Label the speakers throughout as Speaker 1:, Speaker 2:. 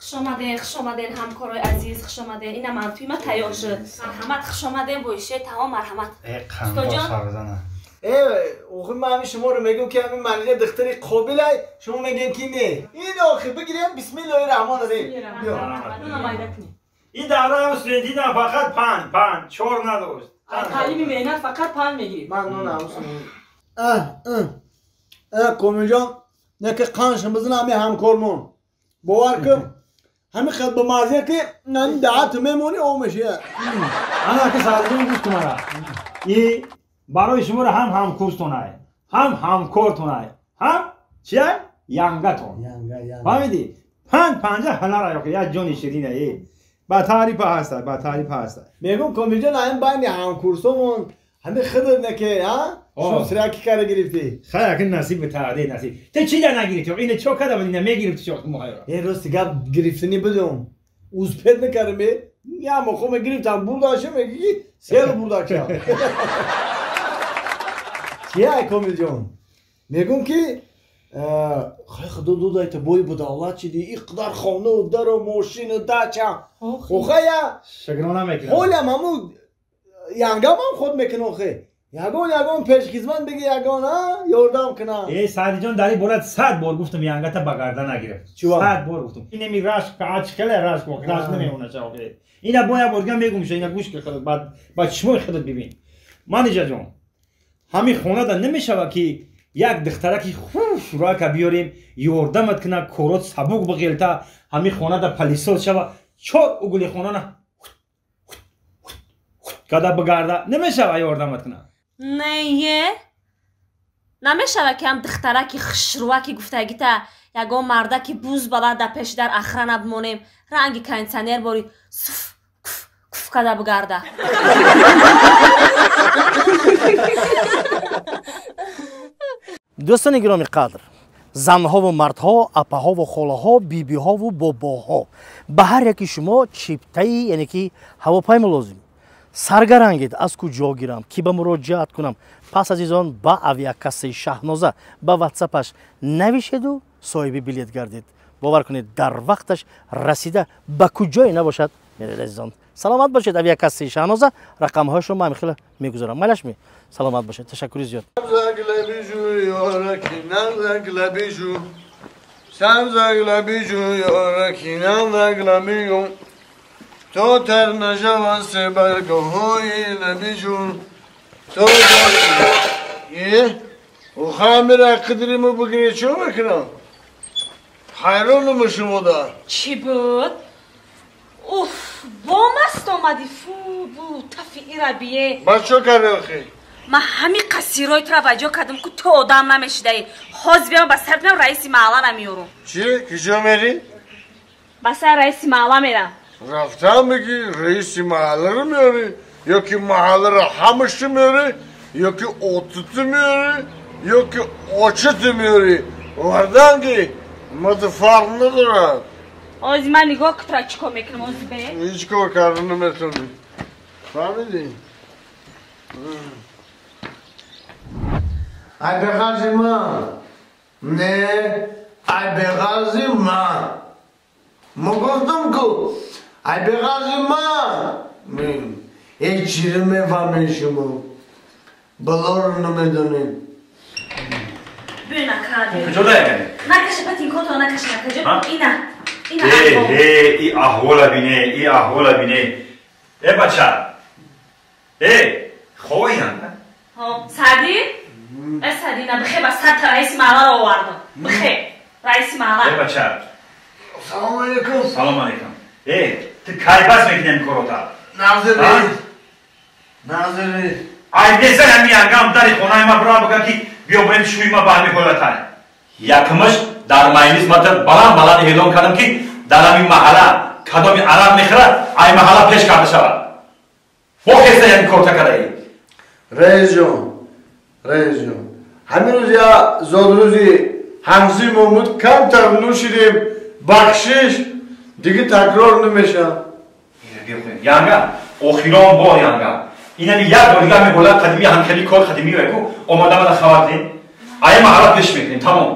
Speaker 1: Хуш омаден, хуш омаден ҳамкорои азиз, хуш омаден. Ина мантуи ма тайёр шуд. Марҳамат, хуш омаден бо ише таом, марҳамат.
Speaker 2: Устодҷон.
Speaker 3: Охи ман ҳамин шуморо мегӯм ки ҳамин манижа духтари қобилай, шумо мегӯем ки не. Ин охи бигирем, бисмиллоҳи раҳмони раҳим.
Speaker 2: Ин давра студентӣ на фақат 5, 5, 4 надошт.
Speaker 4: Таълими меҳнат фақат 5 мегирифт.
Speaker 3: Ман нон ҳамсун. Комилҷон, не ки қанш бизан ҳамин ҳамкормон. Бовар кун, ҳамин хел ба мазза ки даҳат мемонӣ об мешавад.
Speaker 2: Ана ки сардон гуфт мара. И барои шуморо ҳам ҳамкурстонай, ҳам ҳамкортонай, ҳам чия? Янгатон. Фаҳмидӣ? 5-5 ҳунар ё як ҷони ширина. Ба таърифа ҳаста, ба таърифа ҳаста.
Speaker 3: Мегӯм Комилҷон, ҳамин байни ҳамкурсомон ҳамин худат не ки, ҳа? Шумо сираки кара гирифтӣ.
Speaker 2: Хай, акин насиб ба тақдир насиб. Ту чӣ да нагирифтӣ? Ина чо када буд, ина мегирифтӣ чо муҳайро.
Speaker 3: Э, рости гап гирифтанӣ будум. Успед накардам, э. Я мохо мегирифтам, бурдаша мегӣ, сел бурдаша. Чия, Комилҷон? Мегӯм ки хай худо додай та бой ба давлат шидӣ, ин қадар хонаву дару мошину дача. Охая
Speaker 2: шукрона мекунам.
Speaker 3: Ҳолям ҳамун янгамам худ мекунам охе. Ягон ягон пешхизмат бигӣ, ягон ёрдам кунам.
Speaker 2: Э, Саъдиҷон, дар ин бора 100 бор гуфтам, янгата ба гардан нагирифт. 100 бор гуфтам. Инеми рашк, хеле рашк, рашк намемонад охе. Ина бо як бор дигар мегӯм, ина гӯш ки худат ба чишмои худат бибин. Манижаҷон, ҳамин хонада намешавад ки як духтараки хушрӯяка биёрем, ёрдамат кунад, корот сабук биғелта, ҳамин хонада палисос шава, чор угули хонана када бигарда, намешава ёрдамат кунад?
Speaker 1: Не, намешава ки ҳам духтараки хушрӯяки гуфтагита ягон мардаки буз баланд дар пеши дар охрана бимонем, ранги кондитсионер бори суф куф куф када бигарда.
Speaker 5: Дӯстони гироми қадр, занҳову мардҳо, апаҳову холаҳо, бибиҳову бобоҳо, ба ҳар яки шумо чиптаи яъне ки ҳавопаймо лозим. Саргарангед, аз куҷо гирам, ки ба муроҷиат кунам? Пас азизон, ба авиакассаи Шаҳноза ба ватсапаш навишеду соҳиби билет гардед. Бовар кунед, дар вақташ расида ба куҷое набошад меред. Азизон, саломат бошед. Авиакассаи Шаҳноза, рақамҳояшро ман хеле мегузорам. Майлашми, саломат бошед. Ташаккури зиёд.
Speaker 6: То тар нашавад себаргоҳҳои лабиҷун, то хамира қидриму бигирӣ, чӣ мекунам? Ҳайронуму шумода.
Speaker 1: Чӣ буд? Уф, бомаст омадӣ, фу, бу, тафи ира бие.
Speaker 6: Ба чо кардӣ охи?
Speaker 1: Ман ҳамин қасирои тура ба ҷо кардам, ку ту одам намешидаӣ. Ҳозир биям ба сарат меам, раиси маҳаллара меёрам.
Speaker 6: Чӣ? Куҷо мерӣ?
Speaker 1: Ба сари раиси маҳалла мерам.
Speaker 6: Рафтам бигӣ, раиси маҳалларо меёрӣ, ё ки маҳалларо ҳамашу меёрӣ, ё ки отуту меёрӣ, ё ки очату меёрӣ. Варданги, мата фарқ надорад.
Speaker 1: Ози ман нигоҳ кутра чӣ кор мекунам, ози бе?
Speaker 6: Ҳеҷ кор карда наметавонӣ. Фаҳмидӣ? Ай беғарзи ман. Не, ай беғарзи ман. Мо гуфтам ку, ай беғарзи ман. Ҳеҷ чизе мефаҳмед шумо. Балоро намедонед.
Speaker 1: Бина кади.
Speaker 2: Куҷо даягани?
Speaker 1: Накаша патинкото, накаша, накаҷо. Ина. Ина.
Speaker 2: Э, и аҳвола бине, и аҳвола бине. Э, бача. Э, хоҳӣ?
Speaker 1: Ҳо, Саъдӣ? Э, Саъдӣ, на бихе ба сад раиси маҳалларо овардам. Бихе, раиси маҳалла.
Speaker 2: Э, бача.
Speaker 6: Салом алейкум.
Speaker 2: Салом алейкум. Э, ту кай бас мекунем корота?
Speaker 6: Назири. Назири.
Speaker 2: Ай незан ҳамин янгам дари хонаи ма бира бигӯ ки биё барем шӯи ма ба ҳамин ҳолатай. Якмаш дар майнис ма баланд баланд эълон кардам ки дар ҳамин маҳалла кадоми араб мехӯрад, ай маҳалла пеш карда шавад. Бо хеста ҳамин корта кардаӣ.
Speaker 6: Раисҷон, раисҷон, ҳамин рӯз я зодрӯзи ҳамсимон буд, камтар нӯшидем, бахшиш, дига такрор намешавад.
Speaker 2: Янга, охирон бор янга. Инами як бор дига ҳамин ҳолат қадимӣ ҳамхели кор қадимӣ ку омада мана хабар дин. Ай маҳалла пеш мекунем, тамом.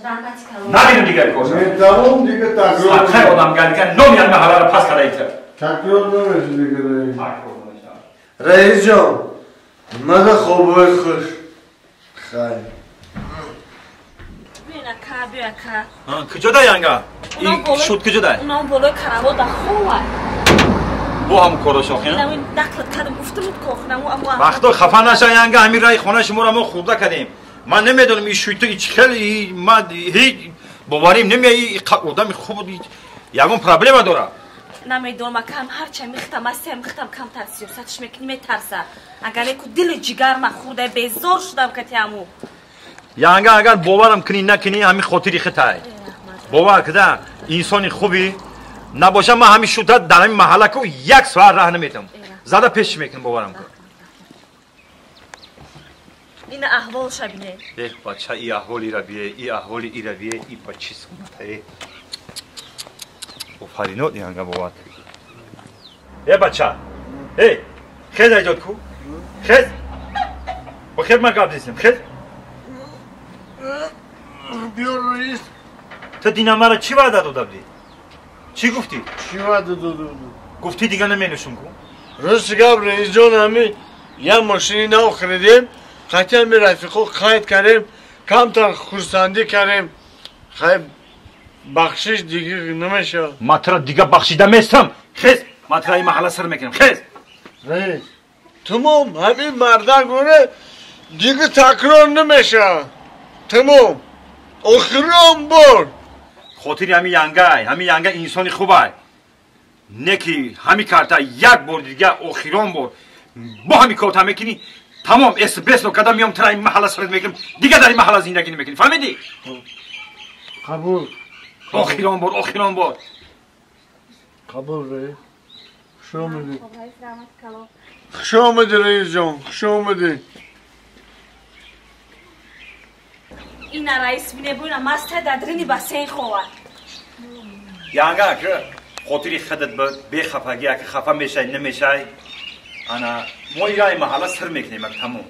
Speaker 1: Раҳмати калон.
Speaker 2: Набинам дигар корша.
Speaker 6: Тамом дига такрор.
Speaker 2: Садқаи одамгарӣ номи як маҳалларо пас карда ита.
Speaker 6: Такрор намеши дига раис. Раисҷон, мада хобҳои хуш. Хайр.
Speaker 1: Биён ака, биё ака.
Speaker 2: Куҷо дай янга? Шуд куҷо дай?
Speaker 1: Унам болои каравот да хова.
Speaker 2: Бо ҳам кораш охи?
Speaker 1: Нақлат кардам, гуфтам кохнаму аму.
Speaker 2: Вақто хафа наша янга, ҳамин раи хонаи шуморо мо хурда кардем. Ман намедонам ин шуйто ич хел ман ҳеҷ боварим намеяи одами хуб ягон проблема дора.
Speaker 1: Намедонам акам, ҳарча михтам, асем михтам камтар сиёсатш мекунӣ метарса. Агар еку дили ҷигар ма хурда безор шудам кати аму.
Speaker 2: Янга агар боварам кунӣ накунӣ ҳамин хотири хитай. Бовар кида инсони хуби набоша ман ҳамин шута дар ҳамин маҳалла ку як соат раҳ наметам. Зада пеш мекунам боварам кун.
Speaker 1: Ина аҳвол шабине.
Speaker 2: Эҳ бача и аҳволи ира бие, и аҳволи ира бие, и ба чӣ сунатае. Офаринот янга бовар. Э бача. Эй, хез айҷод ку. Хез. Бо хез ман гап зисем, хез.
Speaker 6: Биё раис.
Speaker 2: Ту дина мара чӣ ваъда дода будӣ? Чӣ гуфтӣ?
Speaker 6: Чӣ ваъда дода будам?
Speaker 2: Гуфтӣ дига наменӯшум ку?
Speaker 6: Рост гап раисҷон, ҳами як мошини нав харидем, қатъи ҳами рафиқо қайд кардем, камтар хурсандӣ кардем. Хай бахшиш дига намешавад.
Speaker 2: Ман тура дига бахшида местам. Хез, ман тура ин маҳалла сир мекунам. Хез.
Speaker 6: Раис, тамом ҳамин мардак боре дига такрор намешавад. Тамом. Охирон бор.
Speaker 2: Хотири ҳамин янгай, ҳамин янга инсони хубай. Не ки ҳамин карта як бор дига охирон бор бо ҳамин корта мекунӣ, тамом эсбесно када миём тура ин маҳалла сират мекунам, дига дар ин маҳалла зиндагӣ намекунӣ. Фаҳмидӣ?
Speaker 6: Қабул.
Speaker 2: Охирон бор, охирон бор.
Speaker 6: Қабул раис. Хуш омадӣ. Хуш омадӣ раисҷон, хуш омадӣ.
Speaker 1: Ина раис бине буина маста дадрини бассейн хова.
Speaker 2: Янга ки хотири худат бехафагӣ, аки хафа мешай намешай, ана мо ираи маҳалла сир мекунем ак тамом.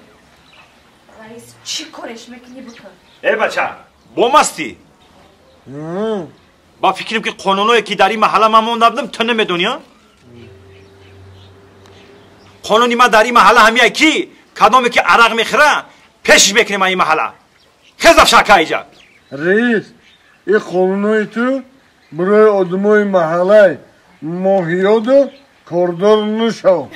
Speaker 1: Раис чӣ кореш мекунӣ бикун?
Speaker 2: Э бача, бо мастӣ? Ба фикрам ки қонуное ки дар ин маҳалла ман монда будам ту намедонӣ, а? Қонуни ман дар ин маҳалла ҳамия ки кадоме ки арақ мехӯра пешиш мекунем ин маҳалла. Хез афшака иҷа.
Speaker 6: Раис, ин қонунои ту барои одамои маҳаллаи моҳиёду кордор нашав.